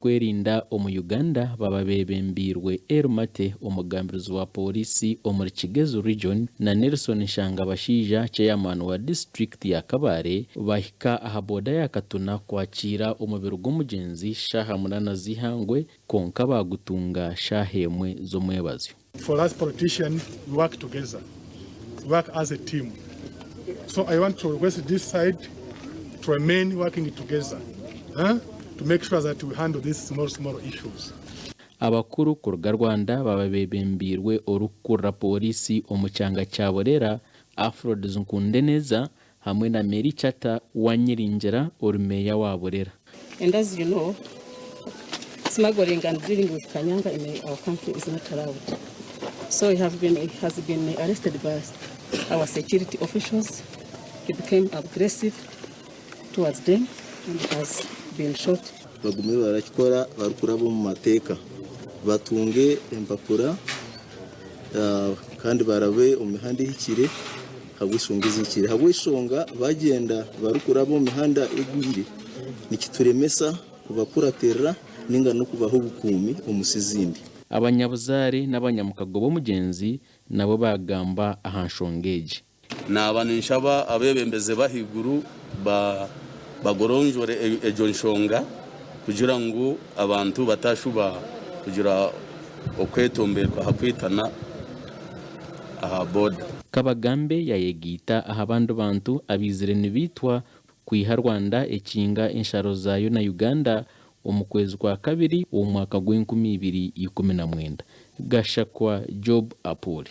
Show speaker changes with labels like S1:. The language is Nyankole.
S1: Kwerinda omu Uganda baba bebembiirwe Eli Mate omugambirizi wa Pooriisi omuri Kigezi Region na Nelson Nshangabasheija Chairman wa disiturikiti ya Kabale bahika aha boda ya Katuna kwakiira omubiri gw'omugyenzi shaaha munana z'eihangwe kwonka baagutunga shaaha emwe z'omwebazyo.
S2: For us politicians we work together, we work as a team so I want to request this side to remain working together to make sure that we handle these small small issues.
S1: Abakuru kuruga Rwanda baba bebembiirwe orikukurira Pooriisi omu kyanga kya Burera, Afrodis Nkundeneza hamwe na Mary Chata Wanyiringira ori Meeya wa Burera.
S3: And as you know, smuggling and dealing with Kanyanga in our country is not allowed. So he, have been, he has been arrested by our security officials. He became aggressive towards them and has been shot.
S4: Bagume barakikora barikuraba omu mateeka, batunge empapura kandi barabe omu mihanda ehikire ahabw'enshonga ezihikire. Ahabw'enshonga bagyenda barikuraba omu mihanda egwire nikituremesa kubakuratirira ninga n'okubaha obukuumi omu nsi ezindi.
S1: Abanyabuzaare n'abanyamukago b'omugyenzi nabo baagamba aha nshonga egi.
S5: Naaba ninshaba abeebembezi b'ahaiguru bagoronzore egyo nshonga kugira ngu abantu bataashuba kugira okwetomberwa aha kwitana aha boda.
S1: Kabagambe yaayegaita aha bandi bantu abaizire nibaitwa kwiha Rwanda ekinga ensharo zaayo na Uganda omu kwezi kwa kabiri omu mwaka gw'enkumi ibiri ikumi na mwenda. Gashakwa Job Apuuli.